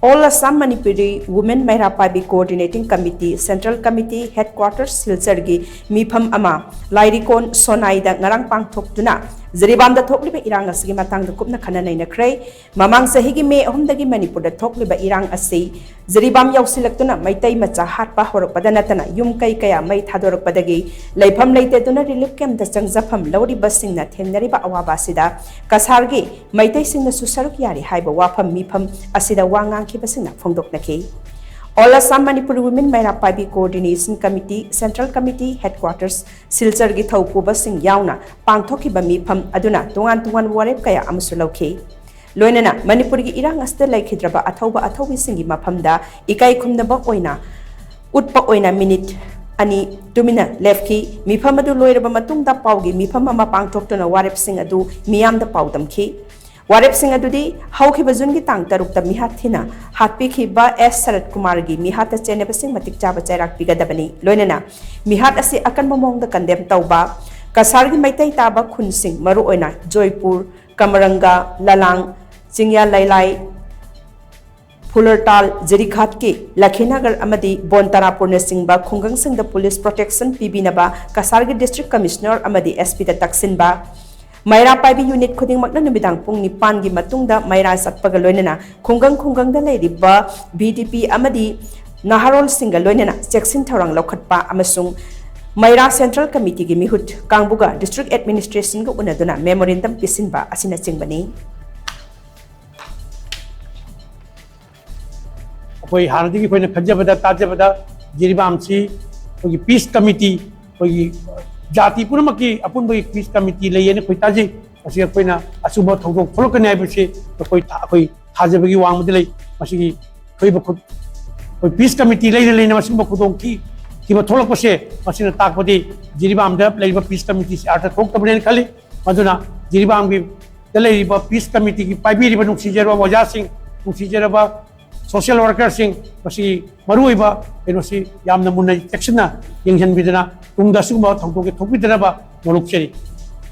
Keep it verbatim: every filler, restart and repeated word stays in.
All Assam Manipuri Women ꯃꯩꯔꯥ ꯄꯥꯏꯕꯤ Coordinating Committee, Central Committee Headquarters ꯁꯤꯜꯆꯔꯒꯤ ꯃꯤꯐꯝ ꯑꯃ ꯂꯥꯏꯔꯤꯀꯣꯟ ꯁꯣꯅꯥꯏꯗ ꯉꯔꯥꯡ ꯄꯥꯡꯊꯣꯛꯇꯨꯅ ꯖꯤꯔꯤꯕꯥꯝꯗ ꯊꯣꯛꯂꯤꯕ ꯏꯔꯥꯡ ꯑꯁꯤꯒꯤ ꯃꯇꯥꯡꯗ ꯀꯨꯞꯅ ꯈꯟꯅ ꯅꯩꯅꯈ꯭ꯔꯦ꯫ ꯃꯃꯥꯡ ꯆꯍꯤꯒꯤ ꯃꯦ ꯑꯍꯨꯝꯗꯒꯤ ꯃꯅꯤꯄꯨꯔꯗ ꯊꯣꯛꯂꯤꯕ ꯏꯔꯥꯡ ꯑꯁꯤ ꯖꯤꯔꯤꯕꯥꯝ ꯌꯧꯁꯤꯜꯂꯛꯇꯨꯅ ꯃꯩꯇꯩ ꯃꯆꯥ ꯍꯥꯠꯄ ꯍꯧꯔꯛꯄꯗ ꯅꯠꯇꯅ ꯌꯨꯝ ꯀꯩ ꯀꯌꯥ ꯃꯩ ꯊꯥꯗꯣꯔꯛꯄꯗꯒꯤ ꯂꯩꯐꯝ ꯂꯩꯇꯗꯨꯅ relief campꯇ ꯆꯪꯖꯐꯝ ꯂꯧꯔꯤꯕꯁꯤꯡꯅ ꯊꯦꯡꯅꯔꯤꯕ ꯑꯋꯥꯕ ꯑꯁꯤꯗ ꯀꯁꯥꯔꯒꯤ ꯃꯩꯇꯩꯁꯤꯡꯅꯁꯨ ꯁꯔꯨꯛ ꯌꯥꯔꯤ ꯍꯥꯏꯕ ꯋꯥꯐꯝ ꯃꯤꯐꯝ ꯑꯁꯤꯗ ꯋꯥ ꯉꯥꯡꯈꯤꯕꯁꯤꯡꯅ ꯐꯣꯡꯗꯣꯛꯅꯈꯤ꯫ All Assam Manipuri Women ꯃꯩꯔꯥ ꯄꯥꯏꯕꯤ Coordination Committee, Central Committee Headquarters ꯁꯤꯜꯆꯔꯒꯤ ꯊꯧꯄꯨꯕꯁꯤꯡ ꯌꯥꯎꯅ ꯄꯥꯡꯊꯣꯛꯈꯤꯕ ꯃꯤꯐꯝ ꯑꯗꯨꯅ ꯇꯣꯉꯥꯟ ꯇꯣꯉꯥꯟꯕ ꯋꯥꯔꯦꯞ ꯀꯌꯥ ꯑꯃꯁꯨ ꯂꯧꯈꯤ꯫ ꯂꯣꯏꯅꯅ ꯃꯅꯤꯄꯨꯔꯒꯤ ꯏꯔꯥꯡ ꯑꯁꯤꯗ ꯂꯩꯈꯤꯗ꯭ꯔꯕ ꯑꯊꯧꯕ ꯑꯊꯧꯕꯤꯁꯤꯡꯒꯤ ꯃꯐꯝꯗ ꯏꯀꯥꯏ ꯈꯨꯝꯅꯕ ꯑꯣꯏꯅ ꯎꯠꯄ ꯑꯣꯏꯅ ꯃꯤꯅꯤꯠ ꯑꯅꯤ ꯇꯨꯃꯤꯟꯅ ꯂꯦꯞꯈꯤ꯫ ꯃꯤꯐꯝ ꯑꯗꯨ ꯂꯣꯏꯔꯕ ꯃꯇꯨꯡꯗ ꯄꯥꯎꯒꯤ ꯃꯤꯐꯝ ꯑꯃ ꯄꯥꯡꯊꯣꯛꯇꯨꯅ ꯋꯥꯔꯦꯞꯁꯤꯡ ꯑꯗꯨ ꯃꯤꯌꯥꯝꯗ ꯄꯥꯎꯗꯝꯈꯤ꯫ ꯋꯥꯔꯦꯞꯁꯤꯡ ꯑꯗꯨꯗꯤ ꯍꯧꯈꯤꯕ ꯖꯨꯟꯒꯤ ꯇꯥꯡ ꯇꯔꯨꯛꯇ ꯃꯤꯍꯥꯠ ꯊꯤꯅ ꯍꯥꯠꯄꯤꯈꯤꯕ ꯑꯦꯁ ꯁꯔꯠ ꯀꯨꯃꯥꯔꯒꯤ ꯃꯤꯍꯥꯠꯇ ꯆꯦꯟꯅꯕꯁꯤꯡ ꯃꯇꯤꯛ ꯆꯥꯕ ꯆꯩꯔꯥꯛ ꯄꯤꯒꯗꯕꯅꯤ꯫ ꯂꯣꯏꯅꯅ ꯃꯤꯍꯥꯠ ꯑꯁꯤ ꯑꯀꯟꯕ ꯃꯑꯣꯡꯗ condemn ꯇꯧꯕ, ꯀꯁꯥꯔꯒꯤ ꯃꯩꯇꯩ ꯇꯥꯕ ꯈꯨꯟꯁꯤꯡ, ꯃꯔꯨꯑꯣꯏꯅ ꯖꯣꯏꯄꯨꯔ, ꯀꯃꯔꯪꯒ, ꯂꯂꯥꯡ, ꯆꯤꯡꯌꯥ ꯂꯩꯂꯥꯏ, ꯐꯨꯂꯔꯇꯥꯜ, ꯖꯤꯔꯤꯘꯥꯠꯀꯤ ꯂꯈꯤꯅꯒꯔ ꯑꯃꯗꯤ ꯕꯣꯟꯇꯥꯔꯥꯄꯨꯔꯅꯆꯤꯡꯕ ꯈꯨꯡꯒꯪꯁꯤꯡꯗ police protection ꯄꯤꯕꯤꯅꯕ ꯀꯁꯥꯔꯒꯤ District Commissioner ꯑꯃꯗꯤ S Pꯗ ꯇꯛꯁꯤꯟꯕ꯫ ꯃꯩꯔꯥ ꯄꯥꯏꯕꯤ unit ꯈꯨꯗꯤꯡꯃꯛꯅ ꯅꯨꯃꯤꯗꯥꯡ ꯄꯨꯡ ꯅꯤꯄꯥꯟꯒꯤ ꯃꯇꯨꯡꯗ ꯃꯩꯔꯥ ꯆꯠꯄꯒ ꯂꯣꯏꯅꯅ ꯈꯨꯡꯒꯪ ꯈꯨꯡꯒꯪꯗ ꯂꯩꯔꯤꯕ V D P ꯑꯃꯗꯤ ꯅꯍꯥꯔꯣꯜꯁꯤꯡꯒ ꯂꯣꯏꯅꯅ ꯆꯦꯛꯁꯤꯟ ꯊꯧꯔꯥꯡ ꯂꯧꯈꯠꯄ ꯑꯃꯁꯨꯡ ꯃꯩꯔꯥ Central Committeeꯒꯤ ꯃꯤꯍꯨꯠ ꯀꯥꯡꯕꯨꯒ District Administrationꯒ ꯎꯅꯗꯨꯅ memorandum ꯄꯤꯁꯤꯟꯕ ꯑꯁꯤꯅꯆꯤꯡꯕꯅꯤ꯫ ꯑꯩꯈꯣꯏ ꯍꯥꯟꯅꯗꯒꯤ ꯑꯩꯈꯣꯏꯅ ꯈꯟꯖꯕꯗ ꯇꯥꯖꯕꯗ ꯖꯤꯔꯤꯕꯥꯝꯁꯤ ꯑꯩꯈꯣꯏꯒꯤ peace committee, ꯑꯩꯈꯣꯏꯒꯤ ꯖꯥꯇꯤ ꯄꯨꯝꯅꯃꯛꯀꯤ ꯑꯄꯨꯟꯕꯒꯤ peace committee ꯂꯩꯌꯦꯅ ꯑꯩꯈꯣꯏ ꯇꯥꯖꯩ꯫ ꯃꯁꯤ ꯑꯩꯈꯣꯏꯅ ꯑꯆꯨꯝꯕ ꯊꯧꯗꯣꯛ ꯊꯣꯛꯂꯛꯀꯅꯤ ꯍꯥꯏꯕꯁꯤ ꯑꯩꯈꯣꯏ ꯊꯥ- ꯑꯩꯈꯣꯏ ꯊꯥꯖꯕꯒꯤ ꯋꯥꯡꯃꯗ ꯂꯩ꯫ ꯃꯁꯤꯒꯤ ꯊꯣꯛꯏꯕ ꯈꯨ- ꯑꯩꯈꯣꯏ peace committee ꯂꯩꯅ ꯂꯩꯅ ꯃꯁꯤꯒꯨꯝꯕ ꯈꯨꯗꯣꯡ ꯊꯤ- ꯊꯤꯕ ꯊꯣꯛꯂꯛꯄꯁꯦ, ꯃꯁꯤꯅ ꯇꯥꯛꯄꯗꯤ ꯖꯤꯔꯤꯕꯥꯝꯗ ꯂꯩꯔꯤꯕ peace committeeꯁꯤ ꯑꯥꯔꯊ ꯊꯣꯛꯇꯕꯅꯦꯅ ꯈꯜꯂꯤ꯫ ꯑꯗꯨꯅ ꯖꯤꯔꯤꯕꯥꯝꯒꯤ ꯗ ꯂꯩꯔꯤꯕ peace committeeꯒꯤ ꯄꯥꯏꯕꯤꯔꯤꯕ ꯅꯨꯡꯁꯤꯖꯔꯕ ꯑꯣꯖꯥꯁꯤꯡ, ꯅꯨꯡꯁꯤꯖꯔꯕ social workerꯁꯤꯡ, ꯃꯁꯤꯒꯤ ꯃꯔꯨꯑꯣꯏꯕ ꯀꯩꯅꯣꯁꯤ ꯌꯥꯝꯅ ꯃꯨꯟꯅ ꯆꯦꯛꯁꯤꯟꯅ ꯌꯦꯡꯁꯤꯟꯕꯤꯗꯅ ꯇꯨꯡꯗ ꯑꯁꯤꯒꯨꯝꯕ ꯊꯧꯗꯣꯛꯁꯦ ꯊꯣꯛꯄꯤꯗꯅꯕ ꯅꯣꯂꯨꯛꯆꯔꯤ꯫